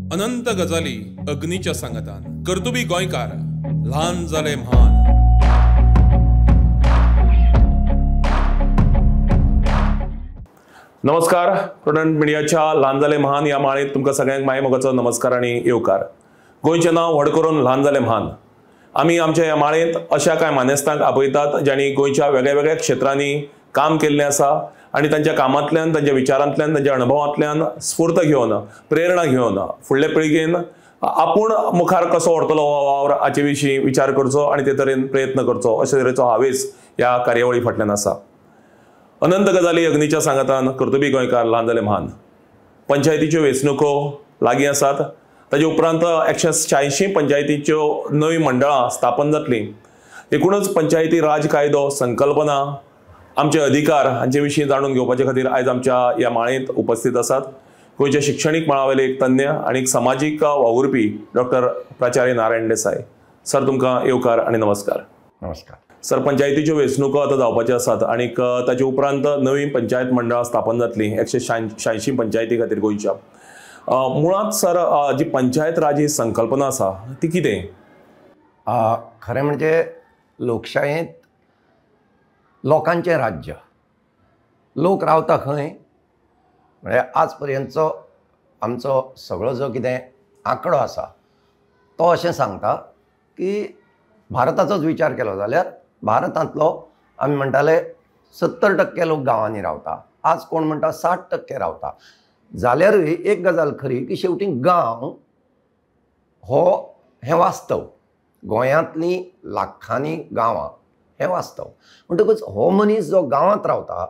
अनंत गजाली अग्नीच्या सांगातान. कर्तुबी गोंयकार, ल्हान जाले म्हान. नमस्कार, प्रुडंट मिडियाच्या ल्हान जाले महान ह्या माळेंत तुमकां सगळ्यांक मायेमोगाचो नमस्कार आनी येवकार. गोंयचें नांव व्हड करून ल्हान जाले म्हान. आमी आमच्या ह्या माळेंत अशा कांय मानेस्तांक आपयतात ज्यांनी गोंयच्या वेगळ्या वेगळ्या क्षेत्रांनी काम केल्लें आसा आनी तांच्या कामांतल्यान, तांच्या विचारांतल्यान, तांच्या अणभवांतल्यान स्फूर्त घेवन, प्रेरणा घेवन फुडले पिळगेन आपूण मुखार कसो व्हरतलो हो वावर हाचे विशीं विचार करचो आनी ते तरेन प्रयत्न करचो अशे तरेचो हावेस ह्या कार्यावळी फाटल्यान आसा. अनंत गजाली अग्नीच्या सांगातान कर्तुबी गोंयकार, ल्हान जाले म्हान. पंचायतीच्यो वेंचणुको लागीं आसात. ताजे उपरांत 186 पंचायतीच्यो नवीं मंडळां स्थापन जातलीं. एकूणच पंचायती राज कायदो संकल्पना, आमचे अधिकार हांचे विशीं जाणून घेवपाचे खातीर आयज आमच्या ह्या माळेंत उपस्थित आसात गोंयच्या शिक्षणीक मळावेले एक तज्ञ आनी एक समाजीक वावुरपी डॉक्टर प्राचार्य नारायण देसाय सर. तुमकां येवकार आनी नमस्कार. नमस्कार सर. पंचायतीच्यो वेंचणुको आतां जावपाच्यो आसात आनी ताचे उपरांत नवीं पंचायत मंडळां स्थापन जातलीं 186 पंचायती खातीर गोंयच्या. मुळांत सर, जी पंचायत राज ही संकल्पना आसा ती कितें? खरें म्हणजे लोकशायेंत लोकांचें राज्य, लोक रावता खंय म्हळ्यार आज पर्यंतचो आमचो सगळो जो कितें आंकडो आसा तो अशें सांगता की भारताचोच विचार केलो जाल्यार भारतांतलो आमी म्हणटाले 70% लोक गांवांनी रावता, आज कोण म्हणटा 60% रावता. जाल्यारूय एक गजाल खरी की शेवटी गांव हो हें वास्तव, गोंयांतलीं लाखांनी गांवां हें वास्तव. म्हणटकच हो मनीस जो गांवांत रावता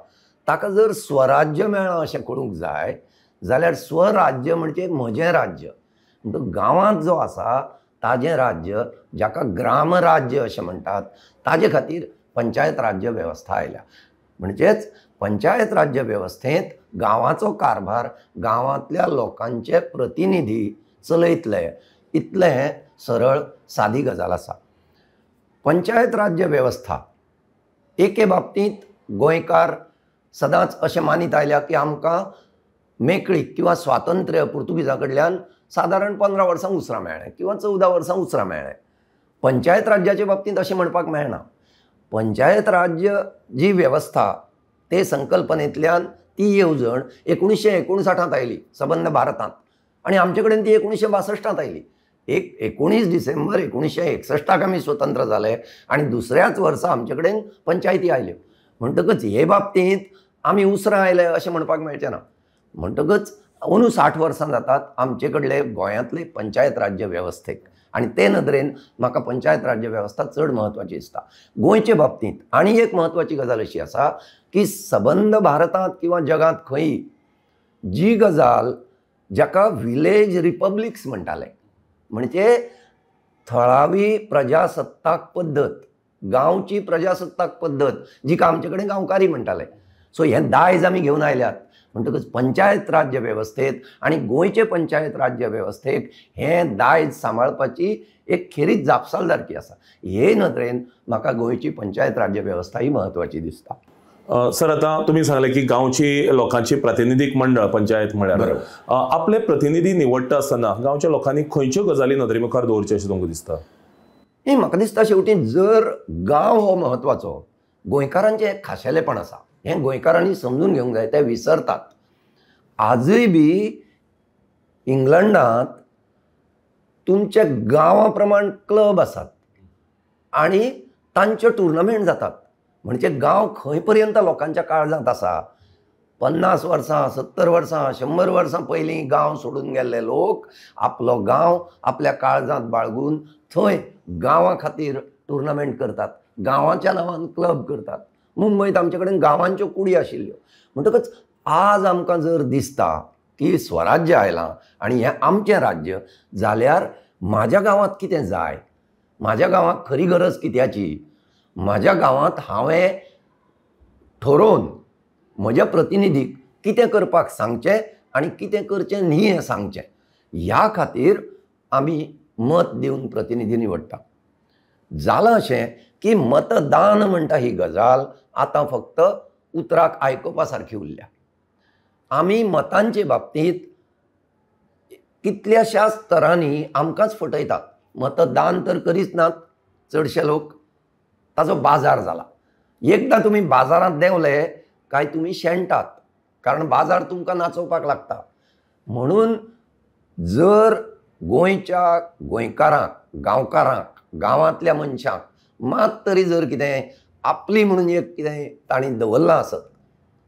ताका जर स्वराज्य मेळ्ळां अशें करूंक जाय जाल्यार स्वराज्य म्हणजे म्हजें राज्य. म्हणटकच गांवांत जो आसा ताजें राज्य, जाका ग्रामराज्य अशें म्हणटात, ताजे खातीर पंचायत राज्य वेवस्था आयल्या. म्हणजेच पंचायत राज्य वेवस्थेंत गांवाचो कारभार गांवांतल्या लोकांचे प्रतिनिधी चलयतले, इतलें सरळ सादी गजाल आसा. पंचायत राज्य वेवस्था एके बाबतींत गोंयकार सदांच अशें मानीत आयल्या की आमकां मेकळीक किंवा स्वातंत्र्य पुर्तुगीजां कडल्यान सादारण 15 वर्सां उसरां मेळ्ळें किंवा 14 वर्सां उसरां मेळ्ळें. पंचायत राज्याचे बाबतींत अशें म्हणपाक मेळना. पंचायत राज्य जी वेवस्था ते संकल्पनेंतल्यान ती येवजण 1959 आयली सबंद भारतांत आनी आमचे कडेन ती 1962 आयली. 19 डिसेंबर 1961 आमी स्वतंत्र जाले आनी दुसऱ्याच वर्सा आमचे कडेन पंचायती आयल्यो. म्हणटकच हे बाबतींत आमी उसरां आयले अशें म्हणपाक मेळचें ना. म्हणटकच अंदू 60 वर्सां जातात आमचे कडले गोंयांतले पंचायत राज्य वेवस्थेक आनी ते नदरेन म्हाका पंचायत राज्य वेवस्था चड म्हत्वाची दिसता. गोंयचे बाबतींत आनी एक म्हत्वाची गजाल अशी आसा की सबंद भारतांत किंवा जगांत खंय जी गजाल जाका विलेज रिपब्लिक्स म्हणटाले, म्हणजे थळावी प्रजासत्ताक पद्दत, गांवची प्रजासत्ताक पद्दत जिका आमचे कडेन गांवकारी म्हणटाले, सो हें दायज आमी घेवन आयल्यात. म्हणटकच पंचायत राज्य वेवस्थेत आनी गोंयचे पंचायत राज्य वेवस्थेक हें दायज सांबाळपाची एक खेरीत जापसालदारकी आसा. हे नदरेन म्हाका गोंयची पंचायत राज्य वेवस्था ही म्हत्वाची दिसता. सर, आतां तुमी सांगलें की गांवची लोकांची प्रतिनिधीक मंडळ पंचायत म्हळ्यार आपले प्रतिनिधी निवडटा आसतना गांवच्या लोकांनी खंयच्यो गजाली नदरे मुखार दवरच्यो अशें तुमकां दिसता? न्ही, म्हाका दिसता शेवटी जर गांव हो म्हत्वाचो, गोंयकारांचें एक खाशेलेपण आसा, हें गोंयकारांनी समजून घेवंक जाय, ते विसरतात. आजूय बी इंग्लंडांत तुमच्या गांवा प्रमाण क्लब आसात आनी तांच्यो टुर्नामेंट जातात. म्हणजे गांव खंय पर्यंत लोकांच्या काळजांत आसा. 50 वर्सां, 70 वर्सां, 100 वर्सां पयलीं गांव सोडून गेल्ले लोक आपलो गांव आपल्या काळजांत बाळगून थंय गांवा खातीर टुर्नामेंट करतात, गांवाच्या नांवान क्लब करतात. मुंबयत आमचे कडेन गांवांच्यो कुडी आशिल्ल्यो. म्हणटकच आज आमकां जर दिसता की स्वराज्य आयलां आनी हें आमचें राज्य जाल्यार म्हाज्या गांवांत कितें जाय, म्हाज्या गांवांत खरी गरज कित्याची, म्हाज्या गांवांत हांवें ठरोवन म्हज्या प्रतिनिधीक कितें करपाक सांगचें आनी कितें करचें न्ही हें सांगचें, ह्या खातीर आमी मत दिवन प्रतिनिधी निवडटा. जालां अशें की मतदान म्हणटा ही गजाल आतां फक्त उतराक आयकुपा सारकी उरल्या. आमी मतांचे बाबतींत कितल्याशाच तरांनी आमकांच फटयतात. मतदान तर करीच नात चडशे लोक, ताजो बाजार जाला. एकदां तुमी बाजारांत देंवले काय तुमी शेणटात, कारण बाजार तुमकां नाचोवपाक लागता. म्हणून जर गोंयच्या गोंयकारांक, गांवकारांक, गांवांतल्या मनशांक मात तरी जर कितें आपली म्हणून एक कितें तांणी दवरलां आसत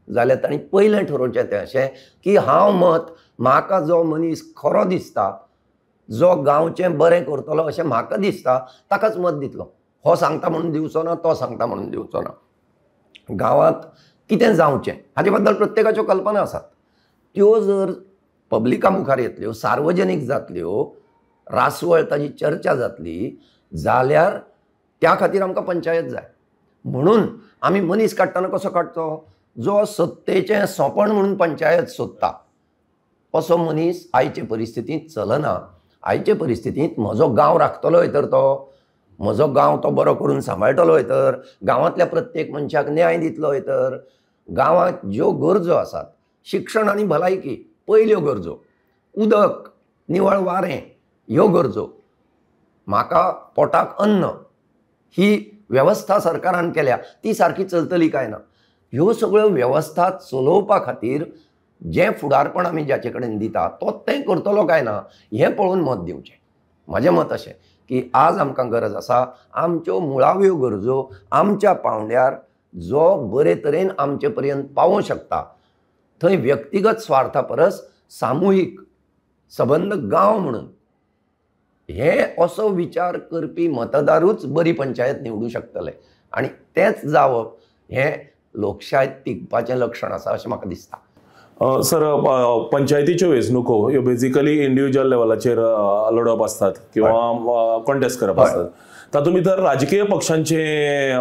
जाल्यार तांणी पयलें ठरोवचें तें अशें की हांव मत म्हाका जो मनीस खरो दिसता, जो गांवचें बरें करतलो अशें म्हाका दिसता ताकाच मत दितलो. हो सांगता म्हणून दिवचो ना, तो सांगता म्हणून दिवचो ना. गांवांत कितें जावचें हाजे बद्दल प्रत्येकाच्यो कल्पना आसात, त्यो जर पब्लिका मुखार येतल्यो, सार्वजनीक जातल्यो, रासवळ ताजी चर्चा जातली जाल्यार त्या खातीर आमकां पंचायत जाय. म्हणून आमी मनीस काडटना कसो काडचो, जो सत्तेचें सोंपण म्हणून पंचायत सोदता असो मनीस आयचे परिस्थितींत चलना. आयचे परिस्थितींत म्हजो गांव राखतलोय तर तो, म्हजो गांव तो बरो करून सांबाळटलोय तर, गांवांतल्या प्रत्येक मनशाक न्याय दितलोय तर, गांवांत ज्यो गरजो आसात, शिक्षण आनी भलायकी पयल्यो गरजो, उदक, निवळ वारें ह्यो गरजो, म्हाका पोटाक अन्न ही वेवस्था सरकारान केल्या ती सारकी चलतली काय ना, ह्यो सगळ्यो वेवस्था चलोवपा खातीर जें फुडारपण आमी जाचे कडेन दिता तो तें करतलो काय ना हें पळोवन मत दिवचें. म्हजें मत अशें की आज आमकां गरज आसा आमच्यो मुळाव्यो गरजो आमच्या पावंड्यार जो बरे तरेन आमचे पर्यंत पावोवंक शकता थंय व्यक्तिगत स्वार्था परस सामुहीक सबंद गांव म्हणून हे असो विचार करपी मतदारूच बरी पंचायत निवडूं शकतले आनी तेंच जावप हें लोकशाय तिगपाचें लक्षण आसा अशें म्हाका दिसता. सर, पंचायतीच्यो वेंचणुको ह्यो बेजिकली इंडिविज्युअल लेवलाचेर लढोवप आसतात किंवा कॉन्टेस्ट करप आसतात, तातूंत भितर राजकीय पक्षांचे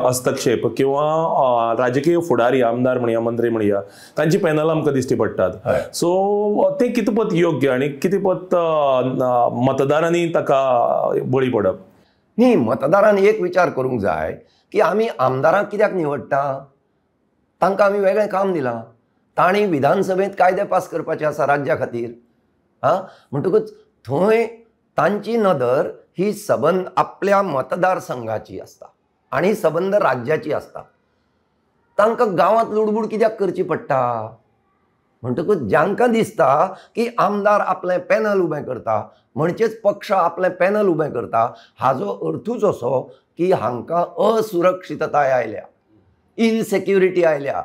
हस्तक्षेप किंवा राजकीय फुडारी, आमदार म्हणया, मंत्री म्हणया, तांची पॅनल आमकां दिश्टी पडटात. सो तें कितपत योग्य आनी कितपत मतदारांनी ताका बळी पडप? न्ही, मतदारान एक विचार करूंक जाय की आमी आमदारांक कित्याक निवडटा, तांकां आमी वेगळें काम दिलां, तांणी विधानसभेंत कायदे पास करपाचे आसा राज्या खातीर. हां, म्हणटकूच थंय तांची नदर ही सबंद आपल्या मतदारसंघाची आसता आनी सबंद राज्याची आसता. तांकां गांवांत लुडबूड कित्याक करची पडटा? म्हणटकूच जांकां दिसता की आमदार आपलें पॅनल उबें करता म्हणचेच पक्ष आपलें पॅनल उबें करता, हाजो अर्थूच असो की हांकां असुरक्षितताय आयल्या, इनसेक्युरिटी आयल्या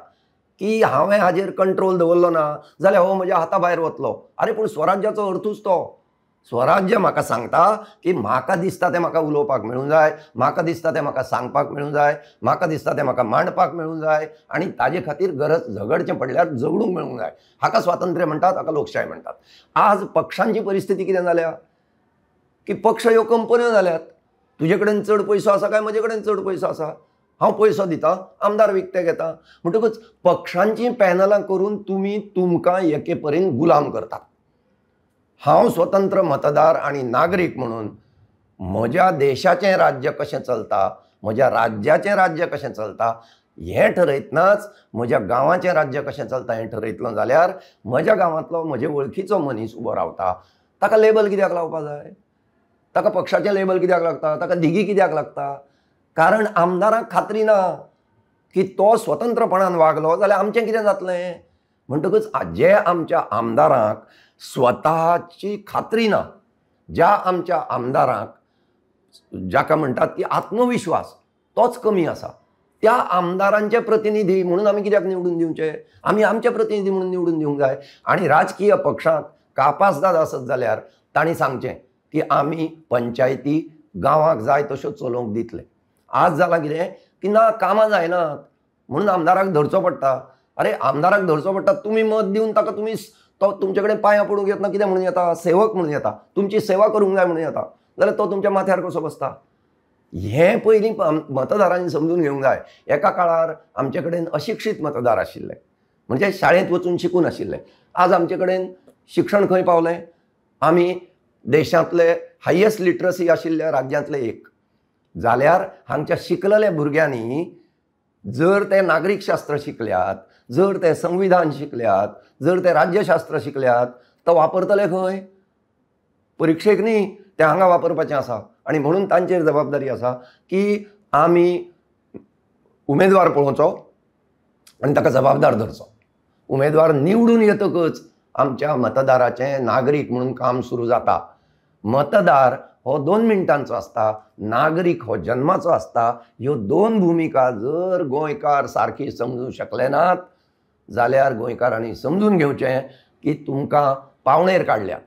की हांवें हाजेर कंट्रोल दवरलो ना जाल्यार हो म्हज्या हाता भायर वतलो. आरे, पूण स्वराज्याचो अर्थूच तो. स्वराज्य म्हाका सांगता की म्हाका दिसता तें म्हाका उलोवपाक मेळूंक जाय, म्हाका दिसता तें म्हाका सांगपाक मेळूंक जाय, म्हाका दिसता तें म्हाका मांडपाक मेळूंक जाय आनी ताजे खातीर गरज झगडचें पडल्यार झगडूंक मेळूंक जाय. हाका स्वातंत्र्य म्हणटात, हाका लोकशाय म्हणटात. आज पक्षांची परिस्थिती कितें जाल्या की पक्ष ह्यो कंपन्यो जाल्यात. तुजे कडेन चड पयसो आसा काय म्हजे कडेन चड पयसो आसा, हांव पयसो दिता, आमदार विकते घेता. म्हणटकूच पक्षांचीं पॅनलां करून तुमी तुमकां एके परीन गुलाम करतात. हांव स्वतंत्र मतदार आनी नागरीक म्हणून म्हज्या देशाचें राज्य कशें चलता, म्हज्या राज्याचें राज्य कशें चलता हें ठरयतनाच म्हज्या गांवाचें राज्य कशें चलता हें ठरयतलो जाल्यार म्हज्या गांवांतलो म्हजे वळखीचो मनीस उबो रावता ताका लेबल कित्याक लावपा जाय, ताका पक्षाचें लेबल कित्याक लागता, ताका धिगी कित्याक लागता? कारण आमदारांक खात्री ना की तो स्वतंत्रपणान वागलो जाल्यार आमचें कितें जातलें. म्हणटकूच जे आमच्या आमदारांक स्वताची खात्री ना, ज्या आमच्या आमदारांक जाका म्हणटात की आत्मविश्वास तोच कमी आसा, त्या आमदारांचे प्रतिनिधी म्हणून आमी कित्याक निवडून दिवचे? आमी आमचे प्रतिनिधी म्हणून निवडून दिवंक जाय. आनी राजकीय पक्षांक कापासदाद आसत जाल्यार तांणी सांगचें की आमी पंचायती गांवाक जाय तश्यो चलोवंक दितले. आज जालां कितें की ना, कामां जायनात म्हणून आमदाराक धरचो पडटा. अरे, आमदाराक धरचो पडटा, तुमी मत दिवन ताका तुमी तो तुमचे कडेन पांयां पडूंक येतना कितें म्हणून येता, सेवक म्हणून येता, तुमची सेवा करूंक जाय म्हणून येता, जाल्यार तो तुमच्या माथ्यार कसो बसता? हें पयलीं मतदारांनी समजून घेवंक जाय. एका काळार आमचे कडेन अशिक्षीत मतदार आशिल्ले, म्हणजे शाळेंत वचून शिकून आशिल्ले. आज आमचे कडेन शिक्षण खंय पावलें? आमी देशांतले हायेस्ट लिटरसी आशिल्ल्या राज्यांतले एक. जाल्यार हांगच्या शिकलेल्या भुरग्यांनी जर ते नागरीकशास्त्र शिकल्यात, जर ते संविधान शिकल्यात, जर ते राज्यशास्त्र शिकल्यात, तो वापरतले खंय? परिक्षेक न्ही, तें हांगा वापरपाचें आसा. आनी म्हणून तांचेर जबाबदारी आसा की आमी उमेदवार पळोवचो आनी ताका जबाबदार धरचो. उमेदवार निवडून येतकच आमच्या मतदाराचें नागरीक म्हणून काम सुरू जाता. मतदार हो 2 मिनटांचो आसता, नागरीक हो जन्माचो आसता. ह्यो 2 भुमिका जर गोंयकार सारकी समजूंक शकले नात जाल्यार गोंयकारांनी समजून घेवचें की तुमकां पावणेर काडल्यात.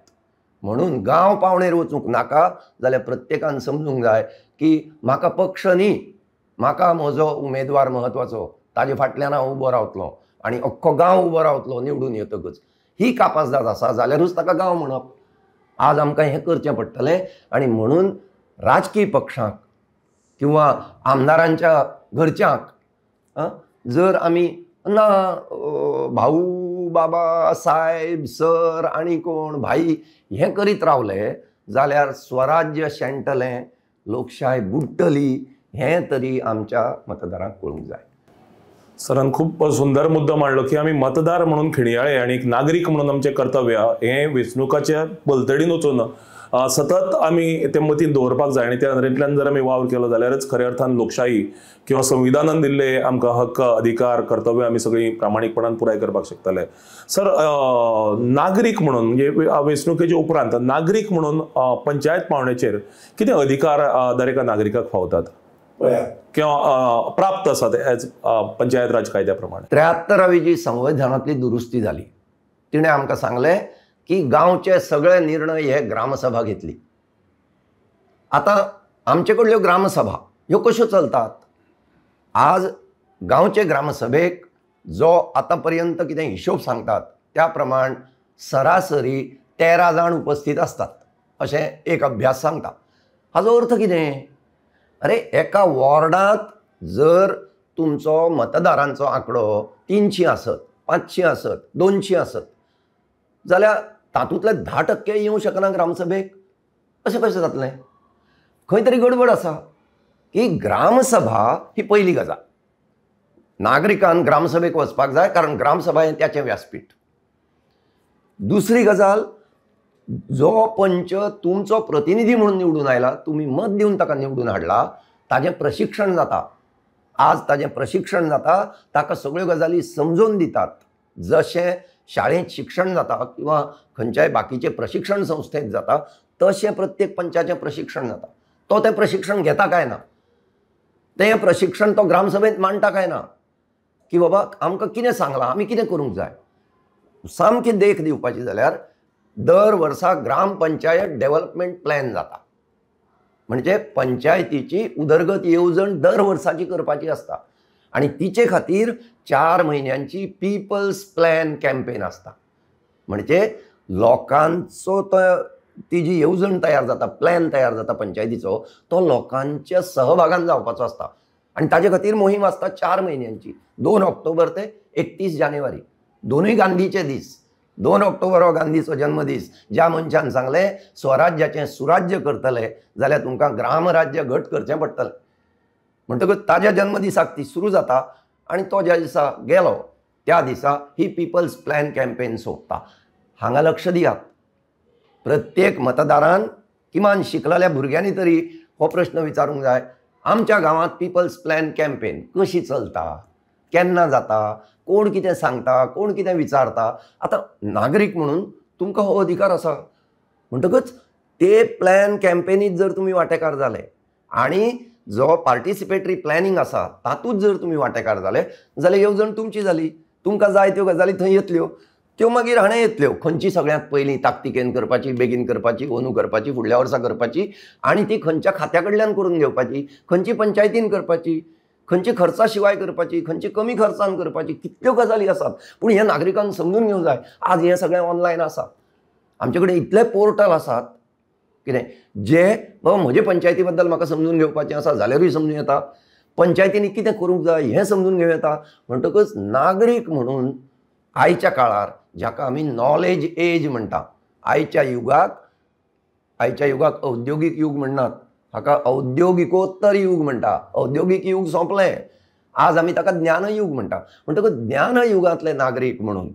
म्हणून गांव पावणेर वचूंक नाका जाल्यार प्रत्येकान समजूंक जाय की म्हाका पक्ष न्ही, म्हाका म्हजो उमेदवार म्हत्वाचो, ताजे फाटल्यान हांव उबो रावतलो आनी अख्खो गांव उबो रावतलो निवडून येतकच. ही कापासदाद आसा जाल्यारूच ताका गांव म्हणप. आज आमकां हें करचें पडटलें. आनी म्हणून राजकीय पक्षांक किंवा आमदारांच्या घरच्यांक जर आमी ना भाऊ बाबा सायब सर आनी कोण भाई हें करीत रावले जाल्यार स्वराज्य शेणटलें, लोकशाय बुडटली, हें तरी आमच्या मतदारांक कळूंक जाय. सरान खूब सुंदर मुद्दो मांडलो की आमी मतदार म्हणून खिणयाळे आनी एक नागरीक म्हणून आमचें कर्तव्य हें वेंचणुकाच्या पलतडीन वचून सतत आमी ते मतीन दवरपाक जाय. आनी त्या नदरेंतल्यान जर आमी वावर केलो जाल्यारच खऱ्या अर्थान लोकशाही किंवा संविधानान दिल्ले आमकां हक्क, अधिकार, कर्तव्य आमी सगळीं प्रामाणीकपणान पुराय करपाक शकतले. सर, नागरीक म्हणून म्हणजे वेंचणुकेच्या उपरांत नागरीक म्हणून पंचायत पावंड्याचेर कितें अधिकार दर एका नागरिकाक फावतात किंवा प्राप्त आसात एज पंचायत राज कायद्या प्रमाणे? 73वी जी संविधानांतली दुरुस्ती जाली तिणें आमकां सांगलें की गांवचे सगळे निर्णय हे ग्रामसभा घेतली. आतां आमचे कडल्यो ग्रामसभा ह्यो कश्यो चलतात? आज गांवचे ग्रामसभेक जो आतां पर्यंत कितें हिशोब सांगतात त्या प्रमाण सरासरी 13 जाण उपस्थित आसतात अशें एक अभ्यास सांगता. हाजो अर्थ कितें? अरे एका वॉर्डांत जर तुमचो मतदारांचो आंकडो 300 आसत, 500 आसत, 200 आसत जाल्यार तातूंतले 10% येवंक शकना ग्रामसभेक, अशें कशें जातलें? खंय तरी गडबड आसा की ग्रामसभा ही पयली गजाल. नागरिकान ग्रामसभेक वचपाक जाय कारण ग्रामसभा हें त्याचें व्यासपीठ. दुसरी गजाल, जो पंच तुमचो प्रतिनिधी म्हणून निवडून आयला, तुमी मत दिवन ताका निवडून हाडला, ताजें प्रशिक्षण जाता. आज ताजें प्रशिक्षण जाता, ताका सगळ्यो गजाली समजून दितात. जशें शाळेंत शिक्षण जाता किंवा खंयच्याय बाकीचे प्रशिक्षण संस्थेंत जाता तशें प्रत्येक पंचाचें प्रशिक्षण जाता. तो तें प्रशिक्षण घेता काय ना, तें प्रशिक्षण तो ग्रामसभेंत मांडटा काय ना, की बाबा आमकां कितें सांगलां, आमी कितें करूंक जाय. सामकी देख दिवपाची जाल्यार दर वर्सा ग्रामपंचायत डेव्हलपमेंट प्लॅन जाता, म्हणजे पंचायतीची उदरगत येवजण दर वर्साची करपाची आसता आनी तिचे खातीर 4 म्हयन्यांची पिपल्स प्लॅन कॅम्पेन आसता. म्हणजे लोकांचो तो ती जी येवजण तयार जाता, प्लॅन तयार जाता पंचायतीचो, तो लोकांच्या सहभागान जावपाचो आसता आनी ताजे खातीर मोहीम आसता 4 म्हयन्यांची, 2 ऑक्टोबर ते 31 जानेवारी. दोनूय गांधीचे दीस. 2 ऑक्टोबर हो गांधीचो जन्मदीस, ज्या मनशान सांगलें स्वराज्याचें सुराज्य करतले जाल्यार तुमकां ग्रामराज्य घट करचें पडटलें. म्हणटकच ताज्या जन्मदिसाक ती सुरू जाता आनी तो ज्या दिसा गेलो त्या दिसा ही पिपल्स प्लॅन कॅम्पेन सोंपता. हांगा लक्ष दियात, प्रत्येक मतदारान किमान शिकलेल्या भुरग्यांनी तरी हो प्रश्न विचारूंक जाय, आमच्या गांवांत पिपल्स प्लॅन कॅम्पेन कशी चलता, केन्ना जाता, कोण कितें सांगता, कोण कितें विचारता. आतां नागरीक म्हणून तुमकां हो अधिकार आसा. म्हणटकच ते प्लॅन कॅम्पेनीत जर तुमी वांटेकार जाले आनी जो पार्टिसिपेटरी प्लॅनिंग आसा तातूंत जर तुमी वांटेकार जाले जाल्यार येवजण तुमची जाली. तुमकां जाय त्यो गजाली थंय येतल्यो, त्यो मागीर हाणें येतल्यो. खंयची सगळ्यांत पयलीं ताकतिकेन करपाची, बेगीन करपाची, अंदू करपाची, फुडल्या वर्सा करपाची, आनी ती खंयच्या खात्या कडल्यान करून घेवपाची, खंयची पंचायतीन करपाची, खंयची खर्चा शिवाय करपाची, खंयची कमी खर्चान करपाची, कितल्यो गजाली आसात. पूण हें नागरिकांक समजून घेवंक जाय. आज हें सगळें ऑनलायन आसा, आमचे कडेन इतले पोर्टल आसात कितें जे बाबा म्हजे पंचायती बद्दल म्हाका समजून घेवपाचें आसा जाल्यारूय समजून येता, पंचायतींनी कितें करूंक जाय हें समजून घेवं येता. म्हणटकच नागरीक म्हणून आयच्या काळार जाका आमी नॉलेज एज म्हणटा, आयच्या युगाक औद्योगीक युग म्हणनात, हाका औद्योगिकोत्तर युग म्हणटा. औद्योगीक युग सोंपलें, आज आमी ताका ज्ञानयुग म्हणटा. म्हणटकच ज्ञानयुगांतले नागरीक म्हणून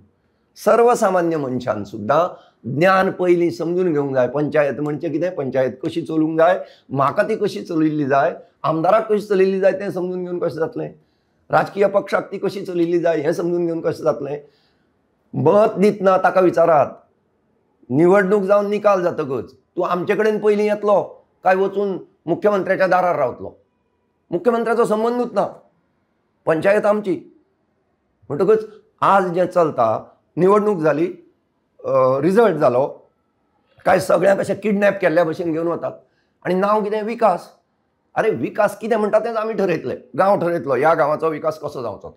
सर्वसामान्य मनशान सुद्दां ज्ञान पयलीं समजून घेवंक जाय. पंचायत म्हणजे कितें, पंचायत कशी चलूंक जाय, म्हाका ती कशी चलयल्ली जाय, आमदाराक कशी चलयल्ली जाय तें समजून घेवन कशें जातलें, राजकीय पक्षाक ती कशी चलयल्ली जाय हें समजून घेवन कशें जातलें. मत दितना ताका विचारात, निवडणूक जावन निकाल जातकच तूं आमचे कडेन पयलीं येतलो काय वचून मुख्यमंत्र्याच्या दारार रावतलो? मुख्यमंत्र्याचो संबंदूच ना, पंचायत आमची. म्हणटकच आज जें चलता, निवडणूक जाली, रिजल्ट जालो काय सगळ्यांक अशें किडनॅप केल्ल्या भशेन घेवन वतात आनी नांव कितें, विकास. अरे विकास कितें म्हणटा तेंच आमी ठरयतले, गांव ठरयतलो ह्या गांवाचो विकास कसो जावचो तो.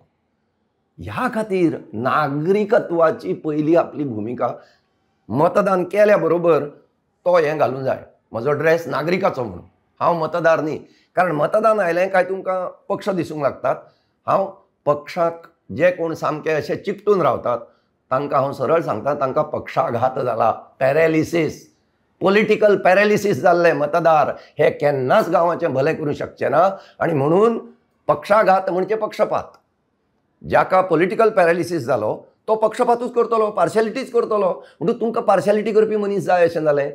ह्या खातीर नागरिकत्वाची पयली आपली भुमिका, मतदान केल्या बरोबर तो हें घालूंक जाय, म्हजो ड्रेस नागरिकाचो म्हणून, हांव मतदार न्ही. कारण मतदान आयलें काय तुमकां पक्ष दिसूंक लागतात. हांव पक्षाक जे कोण सामके अशे चिकटून रावतात तांकां हांव सरळ सांगता, तांकां पक्षाघात जाला, पॅरालिसीस, पॉलिटिकल पॅरालिसीस जाल्ले मतदार हे केन्नाच गांवाचें भलें करूंक शकचे ना. आनी म्हणून पक्षाघात म्हणजे पक्षपात. जाका पॉलिटिकल पॅरालिसीस जालो तो पक्षपातूच करतलो, पार्शलिटीच करतलो. म्हणून तुमकां पार्शलिटी करपी मनीस जाय अशें जालें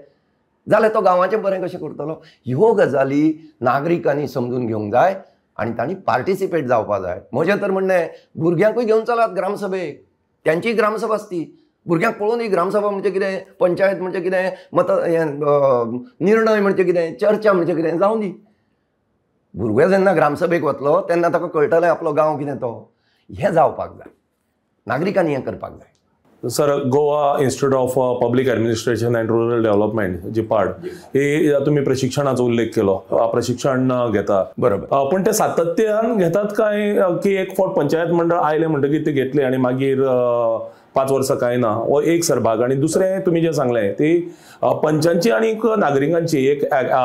जाल्यार तो गांवाचें बरें कशें करतलो? ह्यो गजाली नागरिकांनी समजून घेवंक जाय आनी तांणी पार्टिसिपेट जावपाक जाय. म्हजें तर म्हणणें, भुरग्यांकूय घेवन चलात ग्रामसभेक, त्यांची ग्रामसभा आसती, भुरग्यांक पळोवन ही ग्रामसभा म्हणजे कितें, पंचायत म्हणजे कितें, मत निर्णय म्हणजे कितें, चर्चा म्हणजे कितें जावं दी. भुरगो जेन्ना ग्रामसभेक वतलो तेन्ना ताका कळटलें आपलो गांव कितें तो. हें जावपाक जाय, नागरिकांनी हें करपाक जाय. Sir, Goa institute of public administration and rural development जिपाड ही तुम्ही प्रशिक्षणाचो उल्लेख केलो, प्रशिक्षण घेता बरोबर, पण ते सातत्यान घेतात काय की एक फावट पंचायत मंडळ आयले म्हणटकीर ते घेतले आणि मागीर 5 वर्सां काय ना, हो एक सर भाग. आणि दुसरें तुमी जें सांगलें ती पंचांची आनी नागरिकांची एक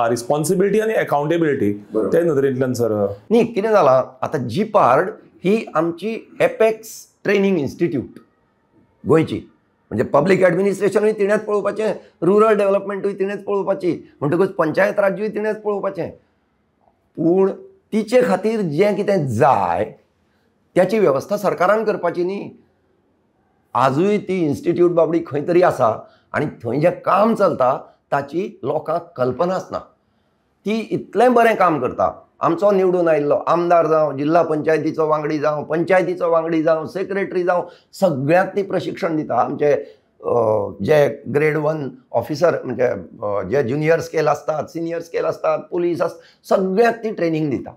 रिस्पॉन्सिबिलिटी आनी अकाउंटेबिलिटी त्या नदरेंतल्यान सर न्ही कितें जालां आतां जिपार्ड ही आमची एपेक्स ट्रेनींग इन्स्टिट्यूट गोंयची, म्हणजे पब्लीक एडमिनिस्ट्रेशनूय तिणेंच पळोवपाचें, रुरल डेव्हलपमेंटूय तिणेंच पळोवपाची, म्हणटकूच पंचायत राज्यूय तिणेंच पळोवपाचें. पूण तिचे खातीर जें कितें जाय त्याची वेवस्था सरकारान करपाची न्ही. आजूय ती इन्स्टिट्यूट बाबडी खंय तरी आसा आनी थंय जें काम चलता ताची लोकांक कल्पनाच ना. ती इतलें बरें काम करता, आमचो निवडून आयिल्लो आमदार जावं, जिल्हा पंचायतीचो वांगडी जावं, पंचायतीचो वांगडी जावं, सेक्रेटरी जावं, सगळ्यांक ती प्रशिक्षण दिता. आमचे जे ग्रेड 1 ऑफिसर म्हणजे जे ज्युनियर स्केल आसतात, सिनियर स्केल आसतात, पुलीस आसतात, सगळ्यांक ती ट्रेनींग दिता.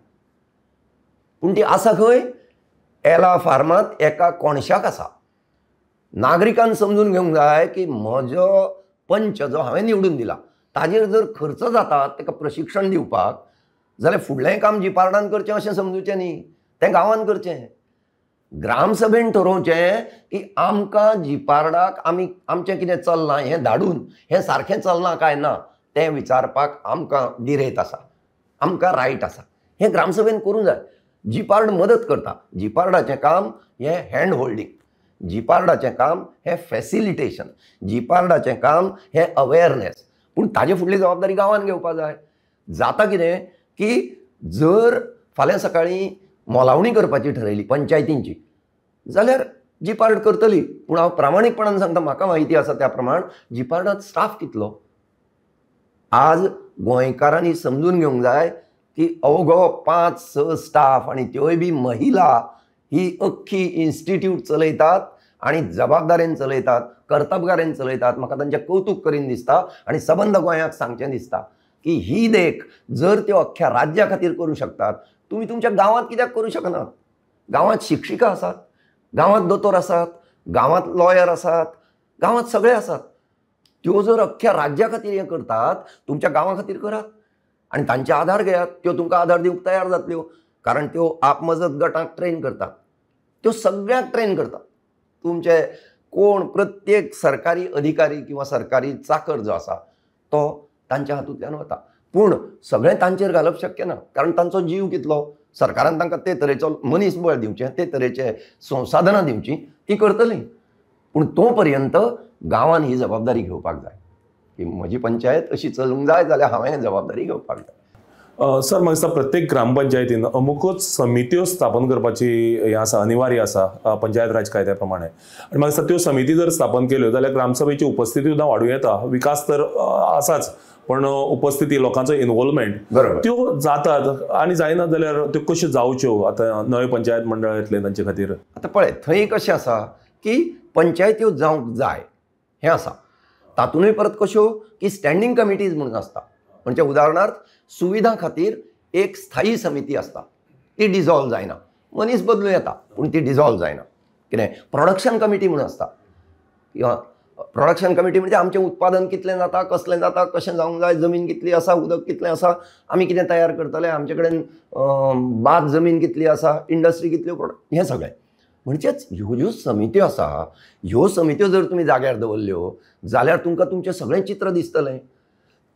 पूण ती आसा खंय? एला फार्मांत एका कोणशाक आसा. नागरिकान समजून घेवंक जाय की म्हजो पंच जो हांवें निवडून दिला ताजेर जर खर्च जाता ताका प्रशिक्षण दिवपाक जाल्यार फुडलें काम जिपार्डान करचें अशें समजूचें न्ही, तें गांवान करचें. ग्रामसभेन ठरोवचें की आमकां जिपार्डाक आमी आमचें कितें चल्लां हें धाडून हें सारकें चल्लां काय ना तें विचारपाक आमकां दिरेत आसा, आमकां रायट आसा. हें ग्रामसभेन करूंक जाय. जिपार्ड मदत करता. जिपार्डाचें काम हें हँड होल्डींग, जिपार्डाचें काम हें फॅसिलिटेशन, जिपार्डाचें काम हें अवेरनेस. पूण ताजे फुडली जबाबदारी गांवान घेवपाक जाय. जाता कितें की जर फाल्यां सकाळीं मोलावणी करपाची ठरयली पंचायतींची जाल्यार जिपार्ड करतली. पूण हांव प्रामाणीकपणान सांगता, म्हाका म्हायती आसा त्या प्रमाण जिपार्डांत स्टाफ कितलो. आज गोंयकारांनी समजून घेवंक जाय की अवघो 5-6 स्टाफ आनी त्योय बी महिला ही अख्खी इन्स्टिट्यूट चलयतात आनी जबाबदारेन चलयतात, कर्तबगारेन चलयतात. म्हाका तांचें कौतूक करीन दिसता आनी सबंद गोंयाक सांगचें दिसता की ही देख जर त्यो अख्ख्या राज्या खातीर करूं शकतात, तुमी तुमच्या गांवांत कित्याक करूं शकनात? गांवांत शिक्षिका आसात, गांवांत दोतोर आसात, गांवांत लॉयर आसात, गांवांत सगळे आसात. त्यो जर अख्ख्या राज्या खातीर हें करतात, तुमच्या गांवा खातीर करात आनी तांचे आधार घेयात. त्यो तुमकां आधार दिवंक तयार जातल्यो, कारण त्यो आपमजत गटांक ट्रेन करतात, त्यो सगळ्यांक ट्रेन करतात. तुमचे कोण प्रत्येक सरकारी अधिकारी किंवा सरकारी चाकर जो आसा तो तांच्या हातूंतल्यान वता. पूण सगळें तांचेर घालप शक्य ना, कारण तांचो जीव कितलो. सरकारान तांकां ते तरेचो मनीसबळ दिवचें, ते तरेचे संसाधनां दिवचीं, तीं करतलीं. पूण तो पर्यंत गांवान ही जबाबदारी घेवपाक जाय की म्हजी पंचायत अशी चलूंक जाय जाल्यार हांवें जबाबदारी घेवपाक जाय. सर, म्हाका दिसता प्रत्येक ग्रामपंचायतीन अमुकूच समित्यो स्थापन करपाची हें आसा, अनिवार्य आसा पंचायत राज कायद्या प्रमाणे. आनी म्हाका दिसता त्यो समिती जर स्थापन केल्यो जाल्यार ग्रामसभेची उपस्थिती सुद्दां वाडूं येता. विकास तर आसाच, पण उपस्थिती, लोकांचो इनवॉल्वमेंट त्यो जातात. आनी जायना जाल्यार त्यो कश्यो जावच्यो आतां नवे पंचायत मंडळ येतले तांचे खातीर? आतां पळय, थंय कशें आसा की पंचायत्यो जावंक जाय हें आसा. तातूंतय परत कश्यो की स्टँडींग कमिटीज म्हणून आसता. म्हणजे उदाहरणार्थ सुविधा खातीर एक स्थायी समिती आसता, ती डिजॉल्व जायना, मनीस बदलूं येता पूण ती डिजॉल्व जायना. कितें प्रोडक्शन कमिटी म्हणून आसता, किंवा प्रोडक्शन कमिटी म्हणजे आमचें उत्पादन कितलें जाता, कसलें जाता, कशें जावंक जाय, जमीन कितली आसा, उदक कितलें आसा, आमी कितें तयार करतले, आमचे कडेन बाद जमीन कितली आसा, इंडस्ट्री कितल्यो, हें सगळें. म्हणजेच ह्यो ज्यो समित्यो आसा, ह्यो समित्यो जर तुमी जाग्यार दवरल्यो जाल्यार तुमकां तुमचें सगळें चित्र दिसतलें.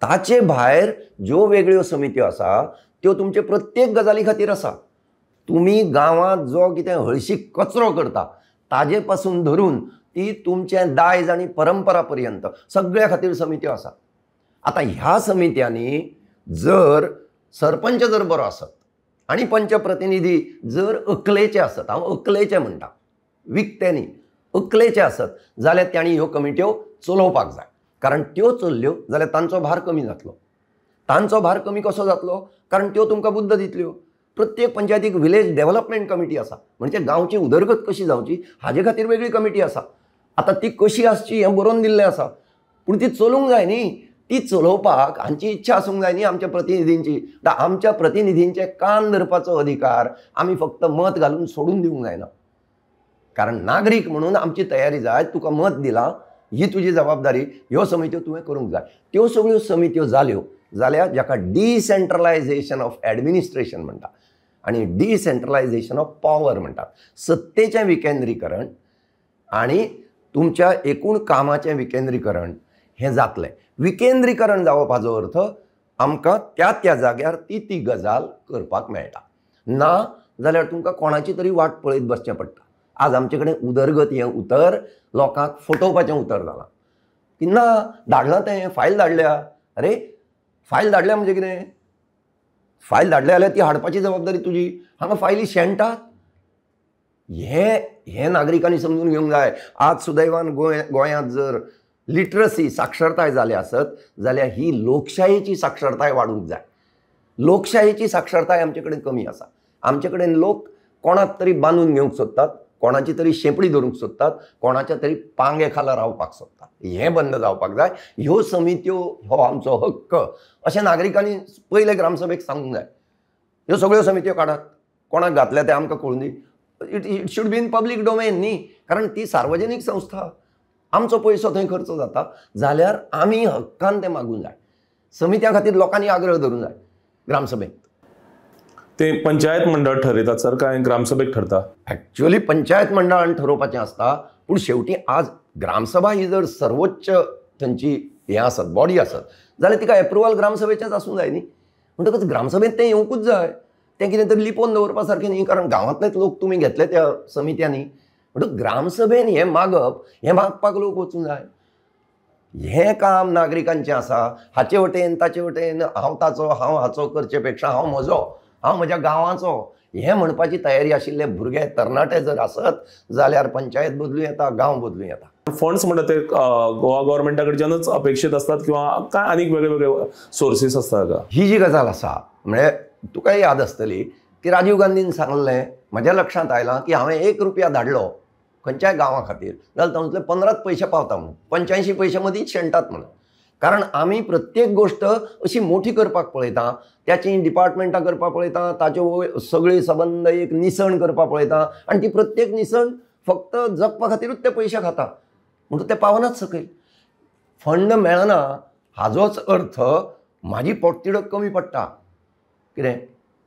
ताचे भायर ज्यो वेगळ्यो समित्यो आसा त्यो तुमचे प्रत्येक गजाली खातीर आसा. तुमी गांवांत जो कितें हळशीक कचरो करता ताजे पासून धरून ती तुमचें दायज आनी परंपरा पर्यंत सगळ्या खातीर समित्यो आसा. आतां ह्या समित्यांनी जर सरपंच जर बरो आसत आनी पंचप्रतिनिधी जर अकलेचे आसत, हांव अकलेचे म्हणटा, विकते न्ही, अकलेचे आसत जाल्यार तांणी ह्यो कमिट्यो चलोवपाक जाय. कारण त्यो चल्ल्यो जाल्यार तांचो भार कमी जातलो. तांचो भार कमी कसो जातलो? कारण त्यो तुमकां बुद्द दितल्यो. प्रत्येक पंचायतीक विलेज डेव्हलपमेंट कमिटी आसा, म्हणजे गांवची उदरगत कशी जावची हाजे खातीर वेगळी कमिटी आसा. आतां ती कशी आसची हें बरोवन दिल्लें आसा, पूण ती चलोवंक जाय न्ही. ती चलोवपाक हांची इच्छा आसूंक जाय न्ही आमच्या प्रतिनिधींची. आमच्या प्रतिनिधींचे कान धरपाचो अधिकार आमी फक्त मत घालून सोडून दिवंक जायना. कारण नागरीक म्हणून आमची तयारी जाय, तुका मत दिलां, ही तुजी जबाबदारी, ह्यो समित्यो तुवें करूंक जाय. त्यो सगळ्यो समित्यो जाल्यो जाल्यार जाका डिसेंट्रलायझेशन ऑफ ॲडमिनिस्ट्रेशन म्हणटा आनी डिसेंट्रलायझेशन ऑफ पॉवर म्हणटात, सत्तेचें विकेंद्रीकरण आनी तुमच्या एकूण कामाचें विकेंद्रीकरण हें जातलें. विकेंद्रीकरण जावप हाजो अर्थ आमकां त्या त्या जाग्यार ती ती गजाल करपाक मेळटा. ना जाल्यार तुमकां कोणाची तरी वाट पळयत बसचें पडटा. आज आमचे कडेन उदरगत हें उतर लोकांक फटोवपाचें उतर जालां की ना धाडलां तें, फायल धाडल्या. अरे फायल धाडल्या म्हणजे कितें? फायल धाडल्या जाल्यार ती हाडपाची जबाबदारी तुजी. हांगा फायली शेणटात. हें नागरिकांनी समजून घेवंक जाय. आज सुदैवान गोंयांत जर लिटरसी साक्षरताय जाल्या आसत जाल्यार ही लोकशायेची साक्षरताय वाडूंक जाय. लोकशायेची साक्षरताय आमचे कडेन कमी आसा. आमचे कडेन लोक कोणाक तरी बांदून घेवंक सोदतात, कोणाची तरी शेंपडी धरूंक सोदतात, कोणाच्या तरी पांगे खाला रावपाक सोदतात. हें बंद जावपाक जाय. ह्यो समित्यो हो आमचो हक्क अशें नागरिकांनी पयले ग्रामसभेक सांगूंक जाय. ह्यो सगळ्यो समित्यो काडात, कोणाक घातल्या तें आमकां कळूं दी. It should be in public domain न्ही, कारण ती सार्वजनीक संस्था, आमचो पयसो थंय खर्च जाता जाल्यार आमी हक्कान तें मागूंक जाय. समित्यां खातीर लोकांनी आग्रह धरूंक जाय ग्रामसभेंत. ते पंचायत मंडळ ठरयतात सर काय ग्रामसभेक ठरता? ॲक्च्युअली पंचायत मंडळान ठरोवपाचें आसता, पूण शेवटी आज ग्रामसभा ही जर सर्वोच्च थंयची हें आसत, बॉडी आसत जाल्यार तिका एप्रुवल ग्रामसभेचेंच आसूंक जाय न्ही. म्हणटकच ग्रामसभेंत तें येवंकूच जाय. तें कितें तरी लिपोवन दवरपा सारकें न्ही, कारण गांवांतलेच लोक तुमी घेतले त्या समित्यांनी. म्हणटकच ग्रामसभेन हें मागप, हें मागपाक लोक वचूंक जाय. हें काम नागरिकांचें आसा. हाचे वटेन ताचे वटेन हांव ताचो हांव हाचो करचे पेक्षा हांव म्हजो, हांव म्हज्या गांवाचो हें म्हणपाची तयारी आशिल्ले भुरगे तरणाटे जर आसत जाल्यार पंचायत बदलूं येता, गांव बदलूं येता. फंड्स म्हणटा ते गोवा गव्हर्मेंटा कडच्यानच अपेक्षीत असतात किंवा काय आनीक वेगळे वेगळे सोर्सीस आसतात का? ही जी गजाल आसा म्हणजे तुका याद आसतली की राजीव गांधीन सांगलें, म्हज्या लक्षांत आयलां की हांवें 1 रुपया धाडलो खंयच्याय गांवा खातीर जाल्यार तातूंतले 15 पयशे पावता म्हणून, 85 पयशे मदींच शेणटात म्हणून. कारण आमी प्रत्येक गोष्ट अशी मोठी करपाक पळयता, त्याची डिपार्टमेंटां करपाक पळयता, ताच्यो सगळी सबंद एक निसण करपाक पळयता आनी ती प्रत्येक निसण फक्त जगपा खातीरूच ते पयशे खाता, म्हणून ते पावनाच सकयल. फंड मेळना हाजोच अर्थ म्हाजी पोटतिडक कमी पडटा, कितें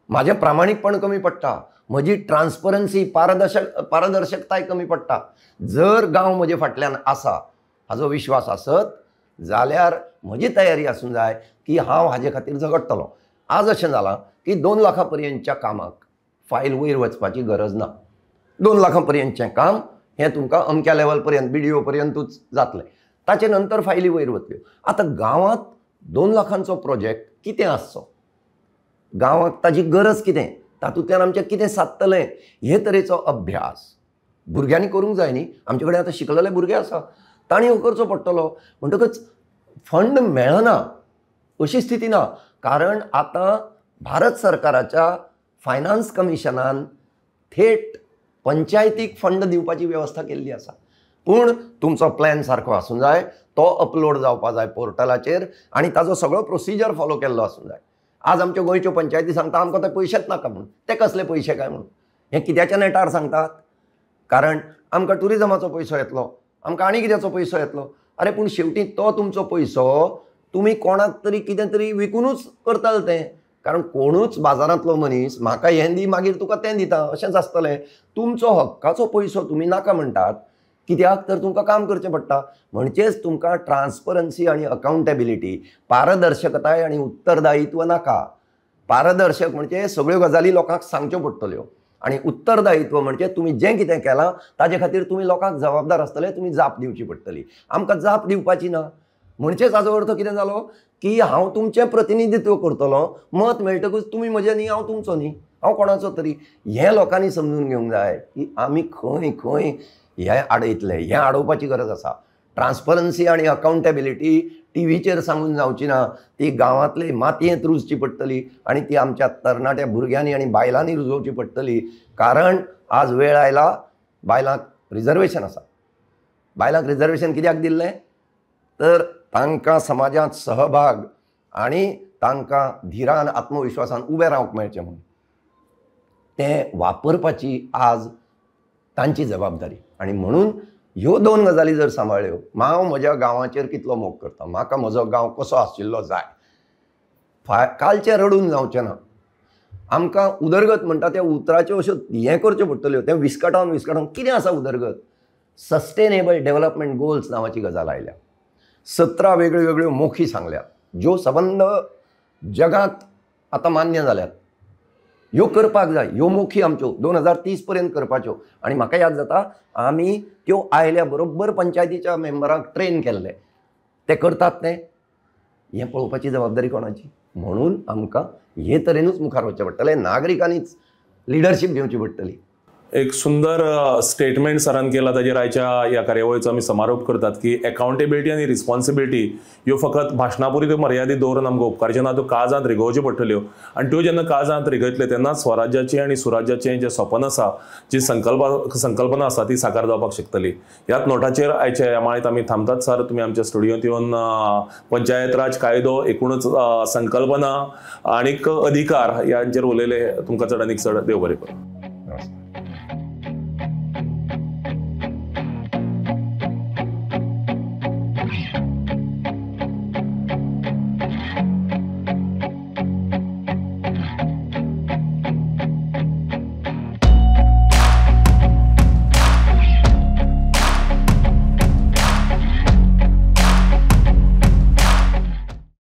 म्हाजें प्रामाणीकपण कमी पडटा, म्हजी ट्रान्सपरन्सी पारदर्शकताय कमी पडटा. जर गांव म्हजे फाटल्यान आसा हाजो विश्वास आसत जाल्यार म्हजी तयारी आसूंक जाय की हांव हाजे खातीर झगडटलो. आज अशें जालां की 2 लाखां पर्यंतच्या कामाक फायल वयर वचपाची गरज ना. 2 लाखां पर्यंतचें काम हें तुमकां अमक्या लेवल पर्यंत BDO पर्यंतूच जातलें, ताचे नंतर फायली वयर वतल्यो. आतां गांवांत 2 लाखांचो प्रोजेक्ट कितें आसचो, गांवाक ताजी गरज कितें, तातूंतल्यान आमचें कितें सादतलें, हे तरेचो अभ्यास भुरग्यांनी करूंक जाय न्ही. आमचे कडेन आतां शिकलेले भुरगे आसा, तांणी हो करचो पडटलो. म्हणटकच फंड मेळना अशी स्थिती ना, कारण आतां भारत सरकाराच्या फायनान्स कमिशनान थेट पंचायतीक फंड दिवपाची वेवस्था केल्ली आसा. पूण तुमचो प्लॅन सारको आसूंक जाय, तो अपलोड जावपा जाय पोर्टलाचेर आनी ताजो सगळो प्रोसिजर फॉलो केल्लो आसूंक जाय. आज आमच्यो गोंयच्यो पंचायती सांगता आमकां ते पयशेच नाका म्हणून, ते कसले पयशे काय म्हणून, हें कित्याच्या नेटार सांगतात? कारण आमकां ट्युरिजमाचो पयसो येतलो, आमकां आनी कित्याचो पयसो येतलो. अरे पूण शेवटी तो तुमचो पयसो तुमी कोणाक तरी कितें तरी विकुनूच करताले तें, कारण कोणूच बाजारांतलो मनीस म्हाका हें दी मागीर तुका तें दिता अशेंच आसतलें. तुमचो हक्काचो पयसो तुमी नाका म्हणटात, कित्याक तर तुमकां काम करचें पडटा. म्हणचेच तुमकां ट्रान्सपरन्सी आनी अकाउंटेबिलिटी, पारदर्शकताय आनी उत्तरदायित्व नाका. पारदर्शक म्हणजे सगळ्यो गजाली लोकांक सांगच्यो पडटल्यो आनी उत्तरदायित्व म्हणजे तुमी जें कितें केलां ताजे खातीर तुमी लोकांक जबाबदार आसतले, तुमी जाप दिवची पडटली. आमकां जाप दिवपाची ना. म्हणचेच हाजो अर्थ कितें जालो की हांव तुमचें प्रतिनिधित्व करतलो, मत मेळटकूच तुमी म्हजें न्ही, हांव तुमचो न्ही, हांव कोणाचो तरी. हें लोकांनी समजून घेवंक जाय की आमी खंय खंय हें आडयतले. हें आडोवपाची गरज आसा. ट्रान्सपरन्सी आनी अकाउंटेबिलिटी टीव्हीचेर सांगून जावची ना, ती गांवांतले मातयेंत रुजची पडटली आनी ती आमच्या तरणाट्या भुरग्यांनी आनी बायलांनी रुजोवची पडटली. कारण आज वेळ आयला, बायलांक रिजर्वेशन आसा. बायलांक रिजर्वेशन कित्याक दिल्लें तर तांकां समाजांत सहभाग आनी तांकां धिरान आत्मविश्वासान उबें रावंक मेळचें म्हणून. तें वापरपाची आज तांची जबाबदारी. आनी म्हणून ह्यो दोन गजाली जर सांबाळ्ळ्यो, हांव म्हज्या गांवाचेर कितलो मोग करता, म्हाका म्हजो गांव कसो आशिल्लो जाय, कालचें रडून जावचें ना. आमकां उदरगत म्हणटा त्या उतराच्यो अश्यो हें करच्यो पडटल्यो, तें विस्कटावन विस्कटावन कितें आसा उदरगत. सस्टेनेबल डेव्हलपमेंट गोल्स नांवाची गजाल आयल्या, 17 वेगळ्यो वेगळ्यो मोखी सांगल्यात ज्यो सबंद जगांत आतां मान्य जाल्यात. ह्यो करपाक जाय, ह्यो मोखी आमच्यो 2030 पर्यंत करपाच्यो. आनी म्हाका याद जाता आमी त्यो आयल्या बरोबर पंचायतीच्या मेंबरांक ट्रेन केल्ले, ते करतात तें. हें पळोवपाची जबाबदारी कोणाची? म्हणून आमकां हे तरेनूच मुखार वचचें पडटलें, नागरिकांनीच लिडरशीप घेवची पडटली. एक सुंदर स्टेटमेंट सरान केला, ताजेर आयच्या ह्या कार्यावळीचो आमी समारोप करतात की अकाउंटेबिलिटी आनी रिस्पॉन्सिबिलिटी ह्यो फकत भाशणा पुरत्यो मर्यादीत दवरून आमकां उपकारच्यो ना, त्यो काळजांत रिगोवच्यो पडटल्यो. आनी त्यो जेन्ना काळजांत रिगयतले तेन्ना स्वराज्याचें आनी सुराज्याचें जें सपन आसा, जी संकल्पना आसा ती साकार जावपाक शकतली. ह्याच नोटाचेर आयच्या ह्या माळेंत आमी थांबतात. सर, तुमी आमच्या स्टुडियोंत येवन पंचायत राज कायदो, एकूणच संकल्पना आनीक अधिकार ह्यांचेर उलयले, तुमकां चड आनीक चड देव बरें करूं.